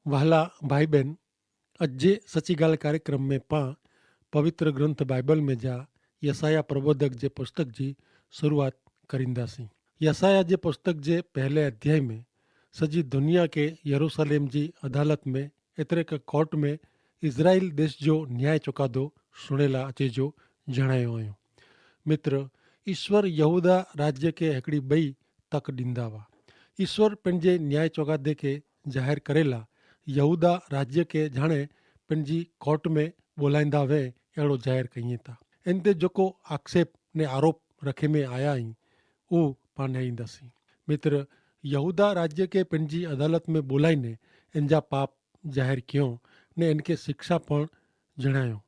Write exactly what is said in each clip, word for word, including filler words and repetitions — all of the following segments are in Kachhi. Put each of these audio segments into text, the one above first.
વહાલા ભાઈ બહેન, અજ જે સચી ગાલ કાર્યક્રમ મેં પાં પવિત્ર ગ્રંથ બાઈબલ મેં જા યસાયાહ પ્રબોધક જે પુસ્તક જી શરૂઆત કરીંદા સી. યસાયાહ જે પુસ્તક જે પહેલે અધ્યાય મેં સજી દુનિયા કે યરુસાલેમ જી અદાલત મેં એતરે કે કોર્ટ મેં ઇઝરાઇલ દેશ જો ન્યાય ચોકાદો સુણેલા અચે જો જણાયો આયો. મિત્ર, ઇશ્વર યહૂદા રાજ્ય કે હેકડી બઈ તક દીંદા વા. ઇશ્વર પન જે ન્યાય ચોકાદે કે જાહેર કરેલા યહૂદા રાજ્ય કે જાણે પન જી કોર્ટ મેં બોલાઈંદા વે એડો જાહેર કહિયે તા. એન તે જોકો આક્ષેપ ને આરોપ રખે મેં આયા હી ઉહ પાને આઈંદા સી. મિત્ર, યહૂદા રાજ્ય કે પન જી અદાલત મેં બોલાઈ ને એન જા પાપ જાહેર કિયો ને એન કે શિક્ષા પણ જણાયો.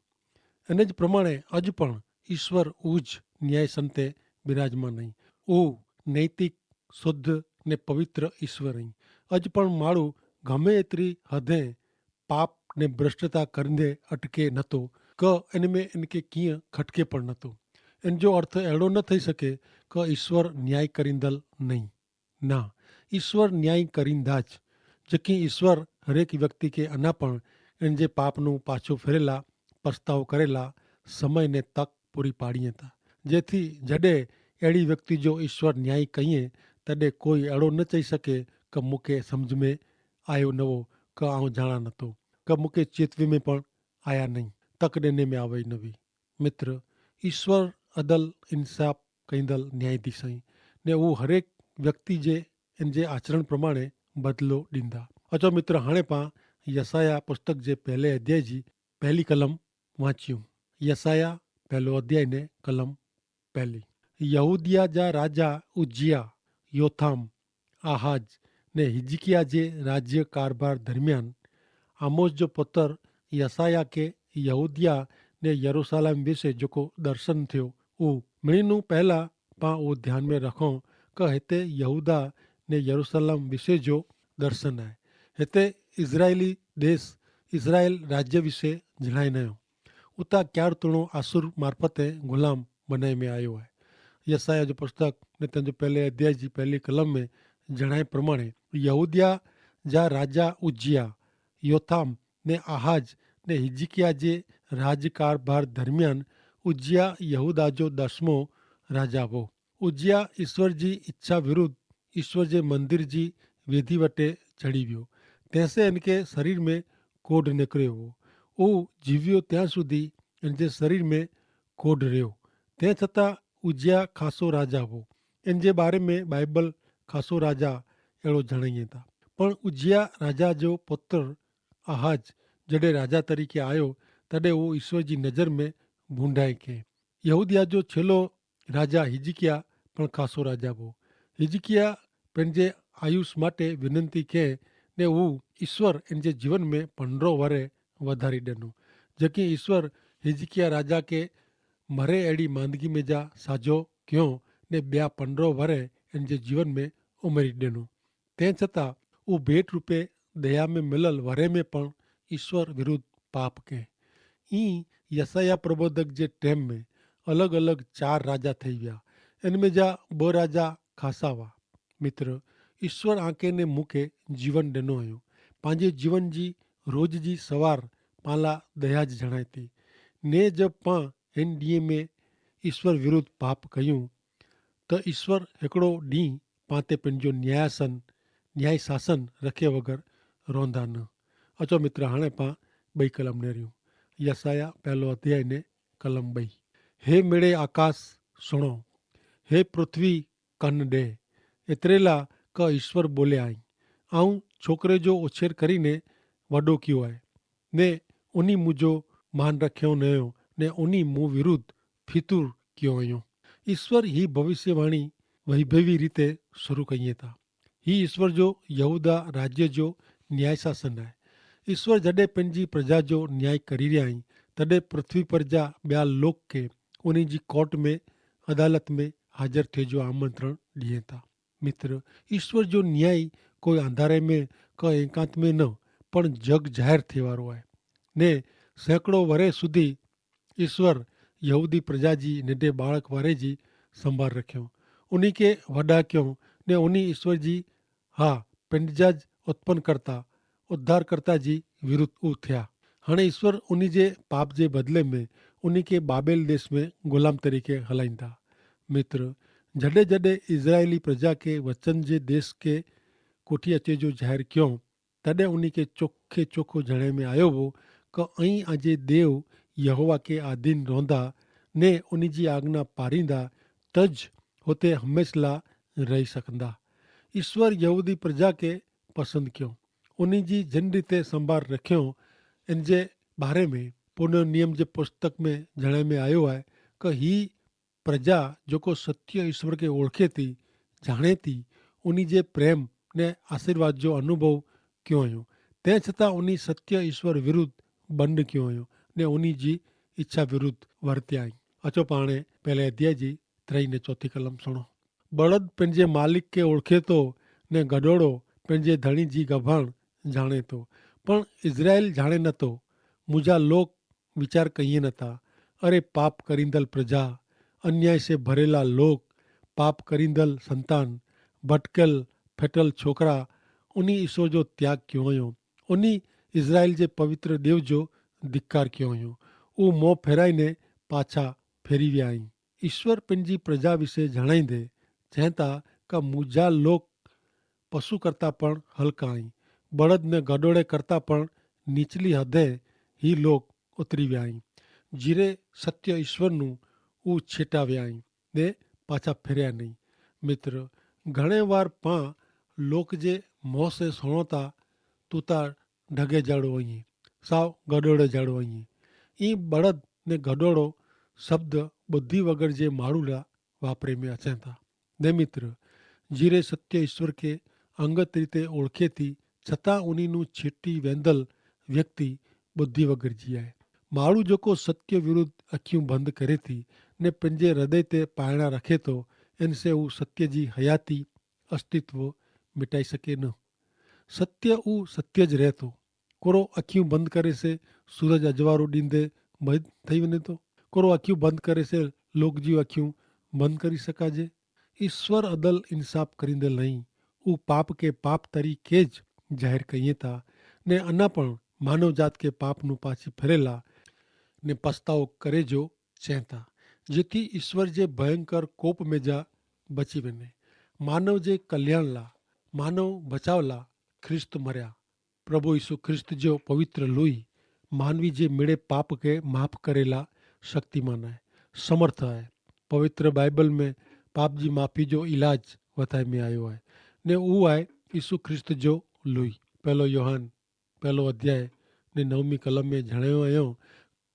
અને જ પ્રમાણે અજ પણ ઇશ્વર ઉજ ન્યાયસન તે બિરાજમાન નહીં. ઉહ નૈતિક, શુદ્ધ ને પવિત્ર ઇશ્વર અહીં. અજ પણ માળું ગમે એતરી હદે પાપ ને ભ્રષ્ટતા કરીંદે અટકે નતો, કે એન મેં એન કે કિયા ખટકે પણ નતો. એન જો અર્થ એડો ન થઈ શકે કે ઇશ્વર ન્યાય કરીંદલ નહીં. ના, ઇશ્વર ન્યાય કરીંદા જ. જેકી ઇશ્વર હરેક વ્યક્તિ કે અના પણ એન જે પાપનું પાછો ફેરેલા પસ્તાવો કરેલા સમય ને તક પૂરી પાડી હતા. જેથી જડે એડી વ્યક્તિ જો ઇશ્વર ન્યાય કહિયે, તદે કોઈ એડો ન ચહી શકે કે મુકે સમઝ મેં આયો નવો, કે આઉં જાણા નતો, કે મુકે ચેતવી મેં પણ આયા નહીં, તક દેને મેં આવે નવી. મિત્ર, ઇશ્વર અદલ ઇન્સાફ કૈંદલ ન્યાયાધીશ અહીં, ને ઉહ હરેક વ્યક્તિ જે એન જે આચરણ પ્રમાણે બદલો દીંદા. અચો મિત્ર, હણે પાં યસાયાહ પુસ્તક જે પહેલે અધ્યાય જી પહેલી કલમ વાંચ્યું. યસાયાહ પહેલો અધ્યાય ને કલમ પહેલી. યહૂદિયા જા રાજા ઉજ્જિયા, યોથામ, આહાજ ને હિજકિયા જે રાજ્ય કારભાર દરમિયાન આમોસ જો પુતર યસાયાહ કે યહૂદિયા ને યરુસાલેમ વિશે જોકો દર્શન થયો ઉહ મિણીનું પહેલા પાં ઉહ ધ્યાન મેં રખો કે હેતે યહૂદા ને યરુસાલેમ વિશે જો દર્શન આય. હેતે ઇઝરાયેલી દેશ ઇઝરાયેલ રાજ્ય વિશે જણાઈ નયો. ઉતા ક્યાર તોણો આસુર મારફતે ગુલામ બનાઈ મેં આયો હૈ. યસાયાહ જો પુસ્તક ને તેન જો પહેલે અધ્યાય જી પહેલી કલમ મેં જણાઈ પ્રમાણે યહૂદિયા જા રાજા ઉજ્જિયા, યોથામ ને આહાજ ને હિજકિયા જે રાજકારભાર દરમિયાન ઉજ્જિયા યહૂદા જો દસમો રાજા વો. ઉજ્જિયા ઇશ્વર જી ઇચ્છા વિરુદ્ધ ઇશ્વર જે મંદિર જી વેધી વટે ચડી વ્યો. તેસે એનકે શરીર મેં કોઢ નેકર્યો વો. ઉહ જીવ્યો ત્યાં સુધી એન જે શરીર મેં કોઢ રહ્યો. તે છતાં ઉજ્જિયા ખાસો રાજા વો. એન જે બારે મેં બાઈબલ ખાસો રાજા એડો જણાઈ થા. પણ ઉજ્જિયા રાજા જો પુત્ર આહાજ જડે રાજા તરીકે આયો, તદે ઉહ ઇશ્વર જી નજર મેં ભૂંડાઈ કે. યહૂદિયા જો છેલ્લો રાજા હિજકિયા પણ ખાસો રાજા વો. હિજકિયા પન જે આયુષ માટે વિનંતી કે ને ઉહ ઇશ્વર એન જે જીવન મેં પંડ્રો વરે વધારી દેનો. જેકી ઇશ્વર હિજકિયા રાજા કે મરે એડી માંદગી મેં જા સાજો ક્યો ને બ્યા પંડ્રો વરે એન જે જીવન મેં ઉમેરી દેનો. તે છતાં ઉભેટ રૂપે દયા મેં મિલલ વરે મેં પણ ઇશ્વર વિરુદ્ધ પાપ કે. ઇં યસાયાહ પ્રબોધક જે ટેમ મેં અલગ અલગ ચાર રાજા થઈ વ્યા. એન મેં જા બહ રાજા ખાસા વા. મિત્ર, ઇશ્વર આંકે ને મુકે જીવન ડેનો હયો. પાંજે જીવન જી રોજ જી સવાર પાંલા દયા જ જણાયતી. ને જબ પાં હેન દિયે મેં ઇશ્વર વિરુદ્ધ પાપ કહ્યું, તો ઇશ્વર હેકડો દિહ પાંતે પેનજો ન્યાયાસન ન્યાય શાસન રખે વગર રોંધા ન. અચો મિત્ર, હાણે પાં બઈ કલમ નેર્યું. યસાયાહ પહેલો અધ્યાય ને કલમ બઈ. હે મેડે આકાશ સુણો, હે પૃથ્વી કન ડે. એતરેલા કા ઇશ્વર બોલે આઈ, આઉં છોકરે જો ઓછેર કરીને વડો કિયો આય, ને ઉની મુજો માન રખ્યો નયો, ને ઉની મું વિરુદ્ધ ફિતુર કિયો અયો. ઇશ્વર હી ભવિષ્યવાણી વૈભવી રીતે શરૂ કહિયે તા. હી ઇશ્વર જો યહૂદા રાજ્ય જો ન્યાયશાસન આય. ઇશ્વર જડે પનજી પ્રજા જો ન્યાય કરી રહ્યા હી, તદે પૃથ્વી પર જા બ્યા લોક કે ઉની જી કોર્ટ મેં અદાલત મેં હાજર થે જો આમંત્રણ દિયે તા. મિત્ર, ઇશ્વર જો ન્યાય કોઈ અંધારે મેં કા એકાંત મેં ન, પણ જગ જાહેર થેવારો આય. ને સેંકડો વરે સુધી ઇશ્વર યહૂદી પ્રજા જી નેડે બાળક વારે જી સંભાર રખ્યો, ઉની કે વડા ક્યો, ને ઉની ઇશ્વર જી હા પેંડજા જ ઉત્પન કરતા ઉદ્ધારકર્તા જી વિરુદ્ધ ઉ થ્યા. હણે ઈસ્વર ઉની જે પાપ જે બદલે મેં ઉની કે બાબેલ દેશ મેં ગુલામ તરીકે હલાઈંદા. મિત્ર, જડે જડે ઇઝરાયેલી પ્રજા કે વચન જે દેશ કે કોઠી અચે જો જાહેર ક્યો, તદે ઉની કે ચોખે ચોખો જણાઈ મેં આયો હો કે અહીં આજે દેવ યહોવા કે આધીન રોંધા ને ઉની જી આજ્ઞા પારીંદા, તજ હોતે હમેંશલા રહી સકંદા. ઈસ્વર યહૂદી પ્રજા કે પસંદ ક્યો, ઉની જી જન રીતે સંભાર રખ્યો. એન જે બારે મેં પુનર્નિયમ જે પુસ્તક મેં જણાઈ મેં આયો હૈ કે હી પ્રજા જોકો સત્ય ઈસ્વર કે ઓળખે તી, જાણે તી, ઉની જે પ્રેમ ને આશીર્વાદ જો અનુભવ ક્યો હૈં, તે છતાં ઉની સત્ય ઈસ્વર વિરુદ્ધ બંધ ક્યો હૈં ને ઉની જી ઇચ્છા વિરુદ્ધ વર્ત્યા હૈં. અચો પાણે પહેલે અધ્યાય જી ત્રય ને ચોથી કલમ સુણો. બળદ પન જે માલિક કે ઓળખે તો, ને ગડોડો પન જે ધણી જી ગભાણ જાણે તો, પણ ઇઝરાયેલ જાણે નતો. મુજા લોક વિચાર કહિયે નતા. અરે પાપ કરીંદલ પ્રજા, અન્યાય સે ભરેલા લોક, પાપ કરીંદલ સંતાન, ભટકેલ ફેટલ છોકરા, ઉની ઈસો જો ત્યાગ ક્યો હૈં. ઉની ઇઝરાયેલ જે પવિત્ર દેવ જો ધિક્કાર ક્યો હૈં. ઉં મોં ફેરાઈ ને પાછા ફેરી વ્યા હૈં. ઈસ્વર પન જી પ્રજા વિશે જણાઈ દે, ચેંતા કા મુજા લોક પશુ કરતા પણ હલકા હૈં. બળદ ને ગડોડે કરતા પણ નીચલી હદે હી લોક ઉતરી વ્યા હૈં. જીરે સત્ય ઈસ્વરનું ઉં છેટા વ્યા હૈં ને પાછા ફેર્યા નહીં. મિત્ર, ઘણે વાર પાં લોક જે મોં સે સુણોતા તું તા ઢગે જાડો અહીં, સાવ ગડોડે જાડો અહીં. ઈ બળદ ને ગડોડો શબ્દ બુદ્ધિ વગર જે માડૂલા વાપરે મેં અચેતા. ને મિત્ર, જીરે સત્ય ઈસ્વર કે અંગત રીતે ઓળખે તી છતાં ઉનીનું છીટી વેંધલ વ્યક્તિ બુદ્ધિ વગર જી આય. માડૂ જોકો સત્ય વિરુદ્ધ અખ્યું બંધ કરે તી ને પન જે હૃદય તે પાયણા રખે તો, એન સે ઉં સત્ય જી હયાતી અસ્તિત્વ મિટાઈ સકે ન. સત્ય ઉં સત્ય જ રહેતો. કોરો અખ્યું બંધ કરે સે સૂરજ અજવારો દીંદે મહિત થઈ વને તો? કોરો અખ્યું બંધ કરે સે લોક જી અખ્યું બંધ કરી સકાજે? ઈસ્વર અદલ ઇન્સાફ કરીંદલ નહીં. ઉપાપ કે પાપ તરીકે જ જાહેર કહિયે તા, ને અના પણ માનવજાત કે પાપનું પાછી ફેરેલા ને પસ્તાવો કરે જો ચેંતા, જેથી ઈસ્વર જે ભયંકર કોપ મેં જા બચી વેને. માનવ જે કલ્યાણલા, માનવ બચાવલા ખ્રિસ્ત મર્યા. પ્રભુ ઈસુ ખ્રિસ્ત જો પવિત્ર લોહી માનવી જે મેળે પાપ કે માફ કરેલા શક્તિમાન હૈ, સમર્થ હૈ. પવિત્ર બાઈબલ મેં પાપ જી માફી જો ઇલાજ વતાઈ મેં આયો હૈ, ને ઉ આય ઈસુ ખ્રિસ્ત જો લોહી. પહેલો યોહાન પહેલો અધ્યાય ને નવમી કલમ મેં જણાયો હૈં,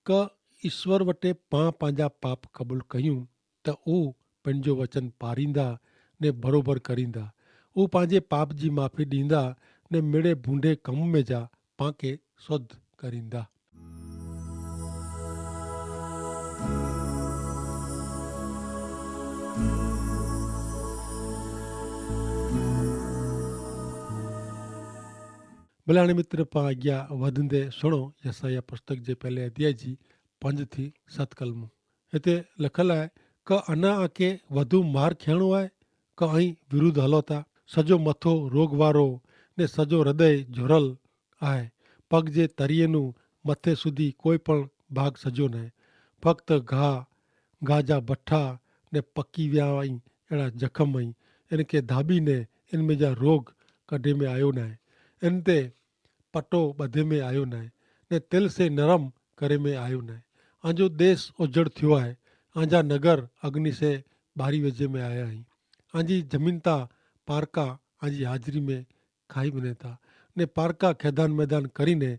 કે ઈસ્વર વટે પાં પાંજા પાપ કબૂલ કહ્યું, તો ઉં પન જો વચન પારીંદા ને ભરોભર કરીંદા. ઉં પાંજે પાપ જી માફી દીંદા ને મેડે ભૂંડે કમ મેં જા પાંકે શોધ કરીંદા. ભલે આણે મિત્ર પાં અગિયા વધન દે સુણો યસાયાહ પુસ્તક જે પહેલે અધ્યાય જી પંજ થી સત કલમો. હેતા લખલ આય, કે અના આકે વધુ માર ખેણો આય, કે અહીં વિરુદ્ધ હલોતા? સજો મથો રોગવારો ને સજો હૃદય જોરલ આય. પગ જે તરિયેનું મથે સુધી કોઈ પણ ભાગ સજો નાય. ફક્ત ઘા, ગાજા ભઠ્ઠા ને પકી વ્યા અહીં એડા જખમ અહીં. એન કે ધાબી ને એન મેં જા રોગ કઢે મેં આયો નાય. એન તે પટો બધે મેં આયો નાય, ને તેલ સે નરમ કરે મેં આયો નાય. આજો દેશ ઓજડ થ્યો આય. આજા નગર અગ્નિ સે બારી વેજે મેં આયા હી. આજી જમીનતા પારકા આજી હાજરી મેં ખાઈ બને થા, ને પારકા ખેદાન મેદાન કરી ને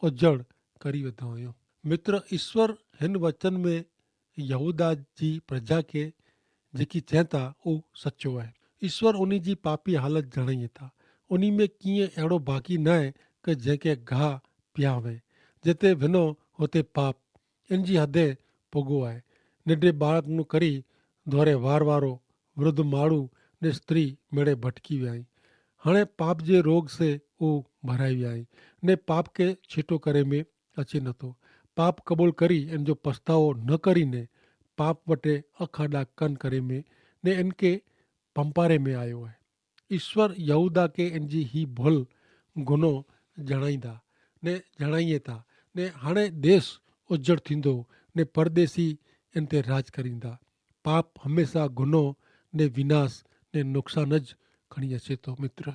ઓજડ કરી વેધો હોયો. મિત્ર, ઈસ્વર હેન વચન મેં યહૂદા જી પ્રજા કે જેકી ચેંતા ઉહ સચો આય. ઈસ્વર ઉની જી પાપી હાલત જણાઈ થા. ઉની મેં કિંય એડો બાકી નાય કે જેંકે ગાહ પ્યાવે. જેતે વિનો હોતે પાપ. એન જી હદે પોગો આય. નેડે બાળકનું કરી ધોરે વારવારો વૃદ્ધ માળું ને સ્ત્રી મેળે ભટકી વ્યાઈ. હણે પાપ જે રોગ સે ઉહ ભરાઈ વ્યાઈ, ને પાપ કે છીટો કરે મેં અચિન હતો. પાપ કબૂલ કરી એન જો પસ્તાવો ન કરી ને પાપ વટે અખાડા કન કરે મેં ને એન કે પંપારે મેં આયો હૈ. ઈસ્વર યહૂદા કે એન જી હી ભલ ગુનો જણાઈદા ને જણાઈતા ને હાણે દેશ ઉજ્જડ થીંદો ને પરદેશી એન તે રાજ કરીંદા. પાપ હમેંશા ગુનો ને વિનાશ ને નુકસાન જ ખણી અસે તો. મિત્ર,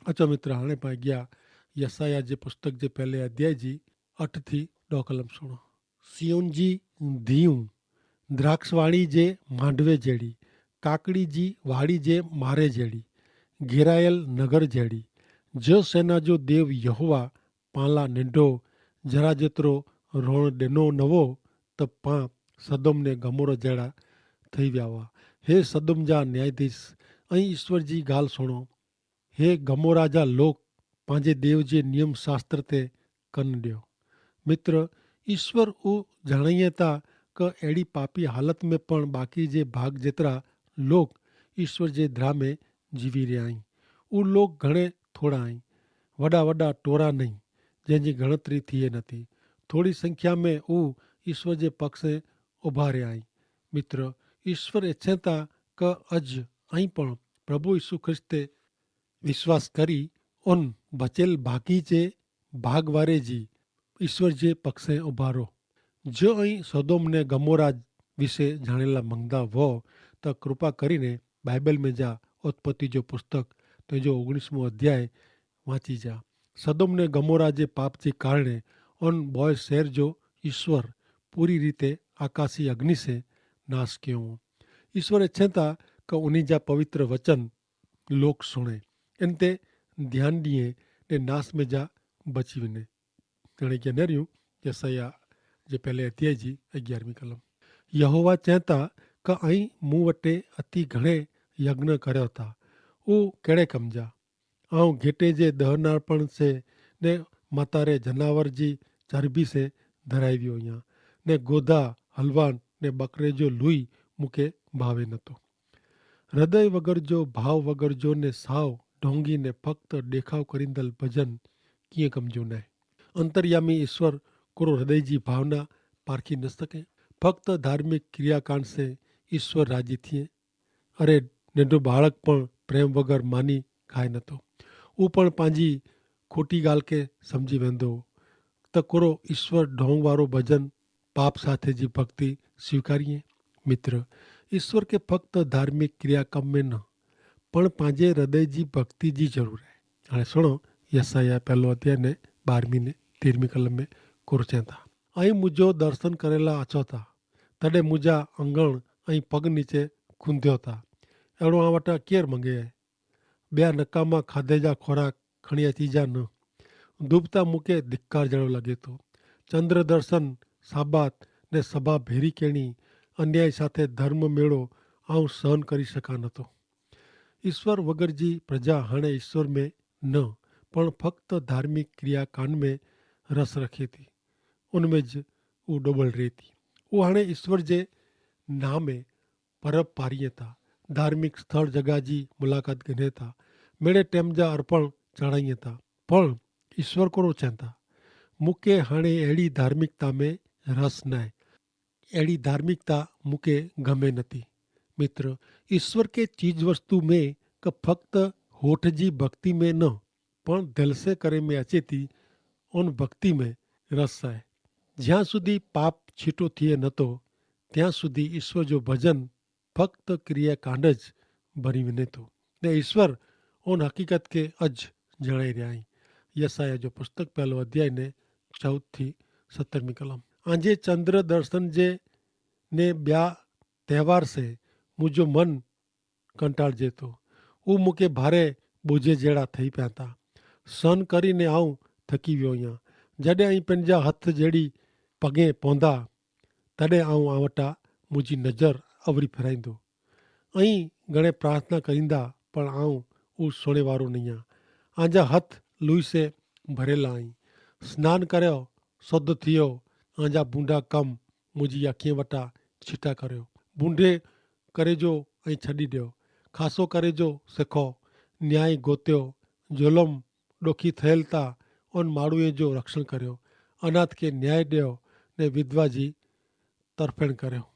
અચ્છા મિત્ર, હાણે પાં ગ્યા યસાયાહ જે પુસ્તક જે પહેલે અધ્યાય જી અઠ થી ડોકલમ સુણો. સિયોન જી ધીવ, દ્રાક્ષવાણી જે માંડવે જેડી, કાકડી જી વાડી જે મારે જેડી, ઘેરાયેલ નગર જેડી. જો સેના જો દેવ યહોવા પાંલા નેંડો જરા જેતરો રોણ દેનો નવો, તો પાં સદોમ ને ગમોરા જેડા થઈ વ્યાવા. હે સદોમ જા ન્યાયાધીશ, અહીં ઈસ્વર જી ગાલ સુણો. હે ગમોરા જા લોક, પાંજે દેવ જે નિયમશાસ્ત્ર તે કન દ્યો. મિત્ર, ઈસ્વર ઉ જાણાઈ તા કે એડી પાપી હાલત મેં પણ બાકી જે ભાગ જેતરા લોક ઈસ્વર જે દ્રામે જીવી રહ્યા હૈં. ઉ લોક ઘણે થોડા હૈં. વડા વડા ટોરા નહીં, જેની ગણતરી થિયે નથી. થોડી સંખ્યા મેં ઉ ઈસ્વર જે પક્ષે ઉભા રહ્યા હૈં. મિત્ર, ઈસ્વર એચ્છે તા કે અજ અહીં પણ પ્રભુ ઈસુ ખ્રિસ્તે વિશ્વાસ કરી ઉન બચેલ ભાગી જે ભાગવારે જી ઈસ્વર જે પક્ષે ઉભારો. જો અહીં સદોમ ને ગમોરા વિશે જાણેલા મંગદા વો, તો કૃપા કરીને બાઈબલ મેં જા ઉત્પત્તિ જો પુસ્તક તેજો ઓગણીસમો અધ્યાય વાંચી જા. સદોમ ને ગમોરા જે પાપ જે કારણે ઉન બોય શહેર જો ઈસ્વર પૂરી રીતે આકાશી અગ્નિ સે નાશ કયો. ઈસ્વર એચ્છે તા કે ઉની જા પવિત્ર વચન લોક સુણે, એન તે ધ્યાન દિયે ને નાસ મેં જા બચી વિને. તેણે કે નર્યું યસાયાહ જે પહેલે અધ્યાય જી અગિયારમી કલમ. યહોવા ચેતા કે અહીં મું વટે અતિ ઘણે યજ્ઞ કર્યો તા. ઉં કેડ઼ે કમજા? આઉં ઘેટે જે દહનારપણ સે ને માતારે જનાવર જી ચરબી સે ધરાવ્યો યા, ને ગોધા હલવાન ને બકરે જો લુઈ મુકે ભાવે નતો. હૃદય વગર જો ભાવ વગર જો ને સાવ ઢોંગી ને ફક્ત દેખાવ કરીંદલ ભજન કિયા કમજો નાય? અંતર્યામી ઈસ્વર કોરો હૃદય જી ભાવના પારખી ન સકે? ફક્ત ધાર્મિક ક્રિયાકાંડ સે ઈસ્વર રાજી થિયે? અરે, નેંધો બાળક પણ પ્રેમ વગર માની ખાય નતો. ઉપણ પાંજી ખોટી ગાલ કે સમઝી વેંધો. તકરો ઈસ્વર ઢોંગ વારો ભજન પાપ સાથે જી ભક્તિ સ્વીકારીએ? મિત્ર, ઈસ્વર કે ફક્ત ધાર્મિક ક્રિયાકર્મે ન પણ પાંજે હૃદય જી ભક્તિ જી જરૂર હૈ. અને સુણો, યસાયાહ પહેલો અધ્યાય ને બારમી ને તેરમી કલમ મેં કોરચેતા, અહીં મુજો દર્શન કરેલા અછો થા, તદે મુજા અંગણ અહીં પગ નીચે ખુંધ્યો થા. એડો આ વટા કેર મંગે હૈ? બ્યા નકામા ખાધે જા ખોરાક ખણિયા ચીજા ન. દૂબતા મુકે ધિક્કાર જેડો લગે તો. ચંદ્રદર્શન, સાબાત ને સભા ભેરી કેણી, અન્યાય સાથે ધર્મ મેળો આઉં સહન કરી શકા નતો. ઈસ્વર વગર જી પ્રજા હણે ઈસ્વર મેં ન પણ ફક્ત ધાર્મિક ક્રિયાકાંડ મેં રસ રખે થી. ઉનમેં જ ઉડોબલ રહેતી. ઉહાણે ઈસ્વર જે નામે પરબ પારિયે તા, ધાર્મિક સ્થળ જગા જી મુલાકાત ગને તા, મેળે ટેમ જા અર્પણ ચઢાઈએ તા. પણ ઈસ્વર કોરો ચેતા, મુકે હાણે એડી ધાર્મિકતા મેં રસ નાય. એડી ધાર્મિકતા મુકે ગમે નથી. મિત્ર, ઈસ્વર કે ચીજવસ્તુ મેં કે ફક્ત હોઠ જી ભક્તિ મેં ન પણ ધેલસે કરે મેં અચેતી ઉન ભક્તિ મેં રસ આય. જ્યાં સુધી પાપ છીટો થિયે નતો ત્યાં સુધી ઈસ્વર જો ભજન ફક્ત ક્રિયાકાંડ જ ભરી વિને તો. ને ઈસ્વર ઉન હકીકત કે અજ જણાઈ રહ્યા હૈં. યસાયાહ જો પુસ્તક પહેલો અધ્યાય ને ચૌથી સત્તરમી કલમ. આજે ચંદ્રદર્શન જે ને બ્યા તહેવાર સે મુજો મન કંટાળ જેતો. ઉં મુકે ભારે બોજે જેડા થઈ પ્યાતા. સન કરીને આઉં થકી વ્યો યા. જડે અહીં પન જા હથ જેડી પગે પોંધા, તડે આઉં આવટા મુજી નજર અવરી ફેરાઈંદો. અહીં ગણે પ્રાર્થના કરીંદા, પણ આઉં ઉં સોણે વારો નહિયા. આંજા હથ લુઈ સે ભરેલા અહીં. સ્નાન કર્યો, સદ્ધ થિયો. આંજા ભૂંડા કમ મુજી આખીએ વટા છીટા કર્યો. ભૂંડે કરેજો અહીં છડી દ્યો. ખાસો કરેજો સેખો. ન્યાય ગોત્યો. જોલમ ડોખી થયેલ તા ઉન માડૂએ જો રક્ષણ કર્યો. અનાથ કે ન્યાય દ્યો ને વિધવા જી તરફેણ કર્યો.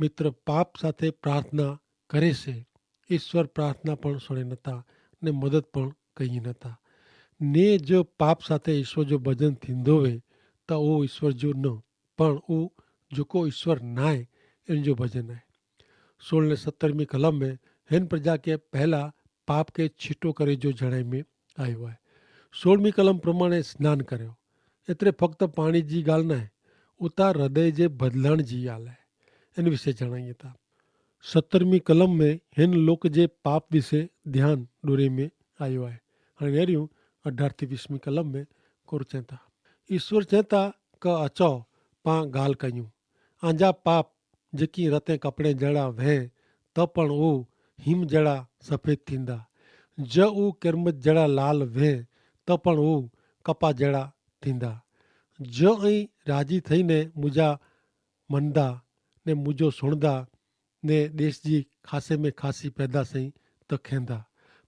મિત્ર, પાપ સાથે પ્રાર્થના કરે સે. ઈસ્વર પ્રાર્થના પણ સુણે નતા ને મદદ પણ કઈ નતા. ને જો પાપ સાથે ઈસ્વર જો ભજન થીંદો વે, તો ઉ ઈસ્વર જો ન, પણ ઉ જોકો ઈસ્વર નાય એન જો ભજન આય. સોળ ને સત્તરમી કલમ મેં હેન પ્રજા કે પહેલા પાપ કે છીટો કરે જો જણાઈ મેં આયો આય. સોળમી કલમ પ્રમાણે સ્નાન કર્યો, એતરે ફક્ત પાણી જી ગાલ નાય, ઉતા હૃદય જે બદલાણ જી ગાલ આય. એન વિશે જણાઈ થા. સત્તરમી કલમ મેં હેન લોક જે પાપ વિશે ધ્યાન ડોરે મેં આયો આય. હણે નેર્યું અઢાર થી વીસમી કલમ મેં કોર ચેંતા, ઈસ્વર ચેંતા કે અચો પાં ગાલ કહ્યું, આંજા પાપ જેકી રતે કપડે જેડા વહેં, તો પણ ઉ હિમ જેડા સફેદ થીંદા. જો ઉ કેરમત જેડા લાલ વહેં, તો પણ ઉ કપા જેડા થીંદા. જો અહીં રાજી થઈને મુજા મનદા ને મુજો સુણદા, ને દેશ જી ખાસે મેં ખાસી પેદા સહી તો ખેંદા.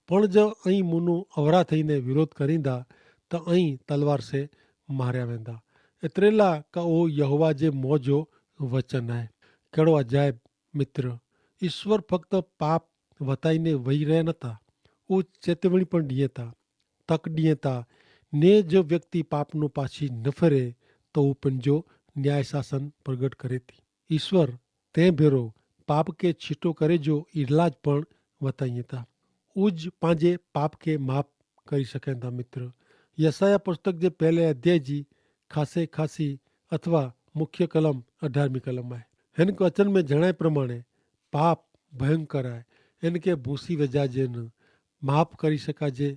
પણ જો અહીં મુનું અવરા થઈને વિરોધ કરીંદા, તો અહીં તલવાર સે માર્યા વેંદા. એતરેલા કા ઓ યહોવા જે મોજો વચન આય. કહેડો અજાયબ મિત્ર, ઈસ્વર ફક્ત પાપ વતાઈને વહી રહ્યા નતા, ઓ ચેતવણી પણ દિયે તા, તક દિયે તા. ને જો વ્યક્તિ પાપનો પાછી ન ફેરે, તો ઉપને જો ન્યાયશાસન પ્રગટ કરે તી. ઈસ્વર તે ભેરો પાપ કે છીટો કરે જો ઇરલાજ પણ વતાઈ થા. ઉજ પાંજે પાપ કે માફ કરી શકે થા મિત્ર. યસાયાહ પુસ્તક જે પહેલે અધ્યાય જી ખાસે ખાસી અથવા મુખ્ય કલમ અઢારમી કલમ આય. હેન વચન મેં જણાય પ્રમાણે પાપ ભયંકર આય. હેન કે ભૂસી વજા જે ન માફ કરી શકા જે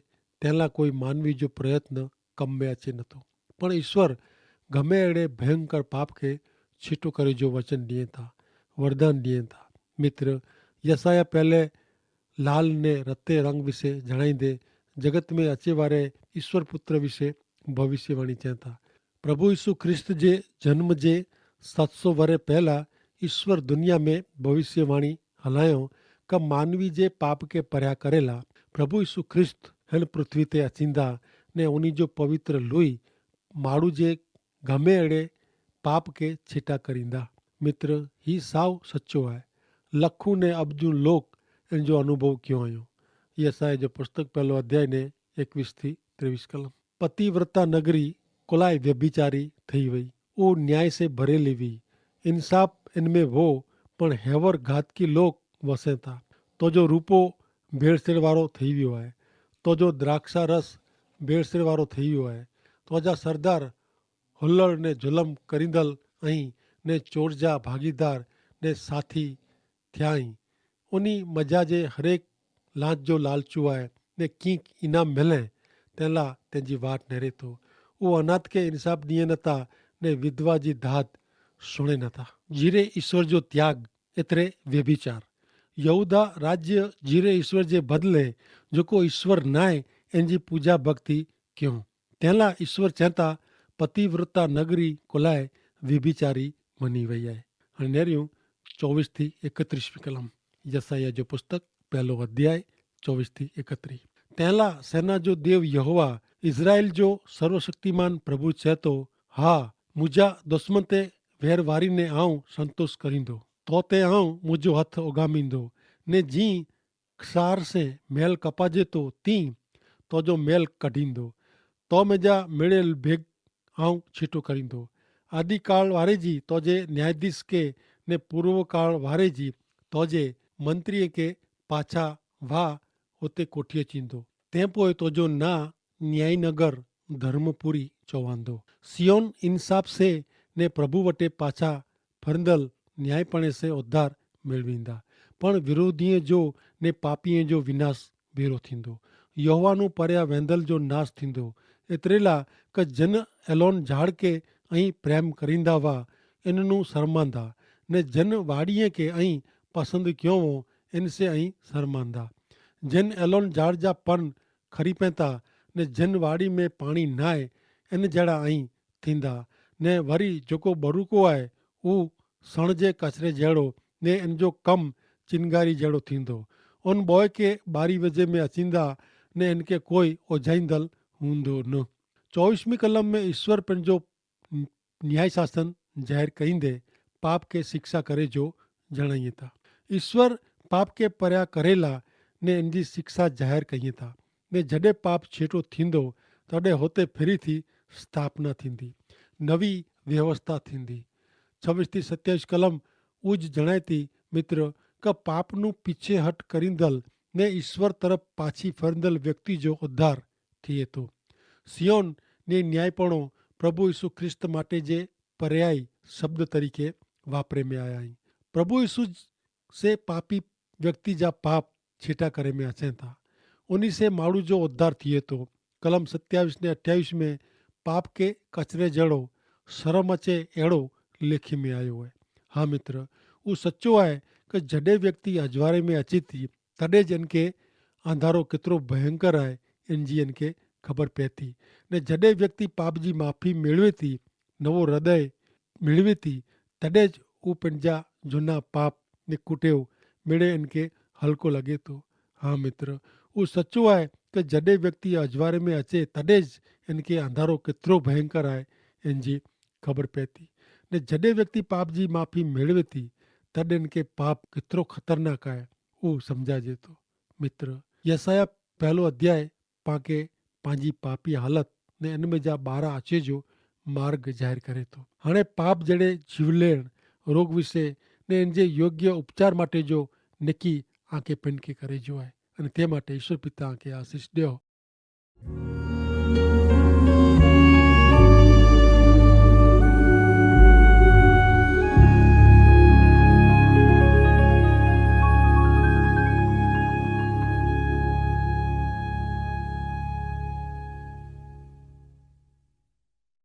તેલા કોઈ માનવી જો પ્રયત્ન કમ મેં અચે નતો. પણ ઈસ્વર ગમે એડે ભયંકર પાપ કે છીટો કરે જો વચન દિયે થા, વરદાન દિયે થા. મિત્ર, યસાયાહ પહેલે લાલ ને રતે રંગ વિશે જણાઈ દે જગત મેં અચે વારે ઈસ્વર પુત્ર વિશે ભવિષ્યવાણી ચેંતા. પ્રભુ ઈસુ ખ્રિસ્ત જે જન્મ જે સાત સો વરે પહેલા ઈસ્વર દુનિયા મેં ભવિષ્યવાણી હલાયો કે માનવી જે પાપ કે પર્યા કરેલા પ્રભુ ઈસુ ખ્રિસ્ત હેન પૃથ્વી તે અચીંદા ને ઉની જો પવિત્ર લુઈ માડૂ જે ગમે એડે પાપ કે છીટા કરીંદા. મિત્ર, હી સાવ સચો હૈ. લખૂ ને અબજૂ લોક એન જો અનુભવ ક્યો આયો. યસાયાહ જો પુસ્તક પહેલો અધ્યાય ને એકવીસ થી ત્રેવીસ કલમ. પતિવ્રતા નગરી કોલાઈ વ્યભિચારી થઈ વય. ઓ ન્યાય સે ભરેલી વી. ઇન્સાફ એન મેં વો, પણ હેવર ઘાતકી લોક વસે થા. તો જો રૂપો ભેરસેર વારો થઈ વ્યો હૈ. તો જો દ્રાક્ષા રસ ભેરસેર વારો થઈ વ્યો હૈ. તો જા સરદાર હુલ્લર ને જુલમ કરીંદલ અહીં ને ચોરજા ભાગીદાર ને સાથી થ્યાઈ. ઉની મજા જે હરેક લાંચ જો લાલચુ આય ને કિંક ઇનામ મેલે તેલા તેની વાટ નહરે તો. ઉ અનાથ કે ઇન્સાફ દિયે નતા ને વિધવા જી ધાત સુણે નતા. જીરે ઇશ્વર જો ત્યાગ એતરે વ્યભિચાર. યહૂદા રાજ્ય જીરે ઇશ્વર જે બદલે જોકો ઇશ્વર નાય એનજી પૂજા ભક્તિ ક્યો. તેલા ઇશ્વર ચેતા પતિવ્રતા નગરી કોલાએ વ્યભિચારી મની વૈયાએ. અને નેર્યું ચોવીસ થી એકત્રીસ વિકલમ. યસાયાહ જો પુસ્તક પહેલો અધ્યાય ચોવીસ થી એકત્રીસ. તેલા સેના જો દેવ યહોવા ઇઝરાયેલ જો સર્વશક્તિમાન પ્રભુ ચેતો, હા, મુજા દુશ્મન તે વેરવારી ને આઉં સંતોષ કરીંદો. તો તે આઉં મુજો હથ ઓગામીંદો ને જી ક્ષાર સે મેલ કપાજે તો તી તો જો મેલ કઢીંદો. તો મેજા મેળેલ ભેગ આઉં છીટો કરીંદો. આદિકાળ વારે જી તો જે ન્યાયાધીશ કે ને પૂર્વકાળ વારે જી તો જે મંત્રી કે પાછા વા હોતે કોઠીએ ચીંદો. તે પોય તો જો ના ન્યાયનગર ધર્મપુરી ચોવાંદો. સિયોન ઇન્સાફ સે ને પ્રભુ વટે પાછા ફરંદલ ન્યાયીપણે સે ઉદ્ધાર મેળવીંદા. પણ વિરોધીએ જો ને પાપીએ જો વિનાશ ભેરો થીંદો. યહોવા નું પર્યા વેંધલ જો નાશ થીંદો. એતરેલા કે જન એલોન ઝાડ કે અહીં પ્રેમ કરીંદા વા એનનું સરમાંદા, ને જન વાડીએ કે અહીં પસંદ ક્યો વો એન સે અહીં સરમાંદા. જન એલોન ઝાડ જા પણ ખરી પેંતા ને જન વાડી મેં પાણી નાય એન જેડા અહીં થીંદા. ને વરી જોકો બરુકો આય ઉહ સણ જે કચરે જેડો ને એન જો કમ ચિનગારી જેડો થીંદો. ઉન બોય કે બારી વજે મેં અચીંદા ને એન કે કોઈ ઓજાઈંદલ હૂંદો ન. ચોવીસમી કલમ મેં ઈસ્વર પેનજો ન્યાયી શાસન જાહેર કઈંદે પાપ કે શિક્ષા કરે જો જણાઈં થા. ઈસ્વર પાપ કે પર્યા કરેલા ને એન જી શિક્ષા જાહેર કઈંદે થા. ને જડે પાપ છેટો થીંદો તદે હોતે ફેરી થી સ્થાપના થીંદી, નવી વ્યવસ્થા થીંદી. છવીસ થી સત્યાવીસ કલમ ઉજ જણાયતી, મિત્ર, કે પાપનું પીછેહટ કરીંદલ ને ઈસ્વર તરફ પાછી ફરીંદલ વ્યક્તિ જો ઉદ્ધાર થિયે તો. સિયોન ને ન્યાયીપણો પ્રભુ ઈસુ ખ્રિસ્ત માટે જે પર્યાયી શબ્દ તરીકે વાપરે મેં આયા હૈં. પ્રભુ ઈસુ સે પાપી વ્યક્તિ જા પાપ છેટા કરે મેં અચેતા, ઉની સે માડૂ જો ઉદ્ધાર થિયે તો. કલમ સત્યાવિશ ને અઠ્યાવિશ મેં પાપ કે કચરે જેડો શરમ અચે એડો લેખી મેં આયો હૈ. હા મિત્ર, ઉસ સચો આય કે જડે વ્યક્તિ અજવારે મેં અચેતી તદે જ એનકે અંધારો કેતરો ભયંકર આય એનજી એનકે ખબર પેતી. ને જડે વ્યક્તિ પાપ જી માફી મેળવેતી, નવો હૃદય મેળવેતી, તદે જ ઉપને જા જુના પાપ ને કુટેવ મેળે એનકે હલકો લગેતો. હા મિત્ર, ઉસ સચો આય કે જડે વ્યક્તિ અજવારે મેં અચે તદે જ એનકે અંધારો કેતરો ભયંકર આય એનજી ખબર પેતી. ને જડે વ્યક્તિ પાપ જી માફી મેળવેતી તદે એનકે પાપ કેતરો ખતરનાક આય ઉસ સમઝા જેતો. મિત્ર, યસાયા પહેલો અધ્યાય પાંકે પાંજી પાપી હાલત ને એનમે જા બારા આચે જો માર્ગ જાહેર કરે તો. હણે પાપ જેડે જીવલેણ રોગ વિશે ને એનજે યોગ્ય ઉપચાર માટે જો નેકી આંકે પેનકે કરે જો આય. અને તે માટે ઈસુ પિતા આંકે આશીસ દેહો.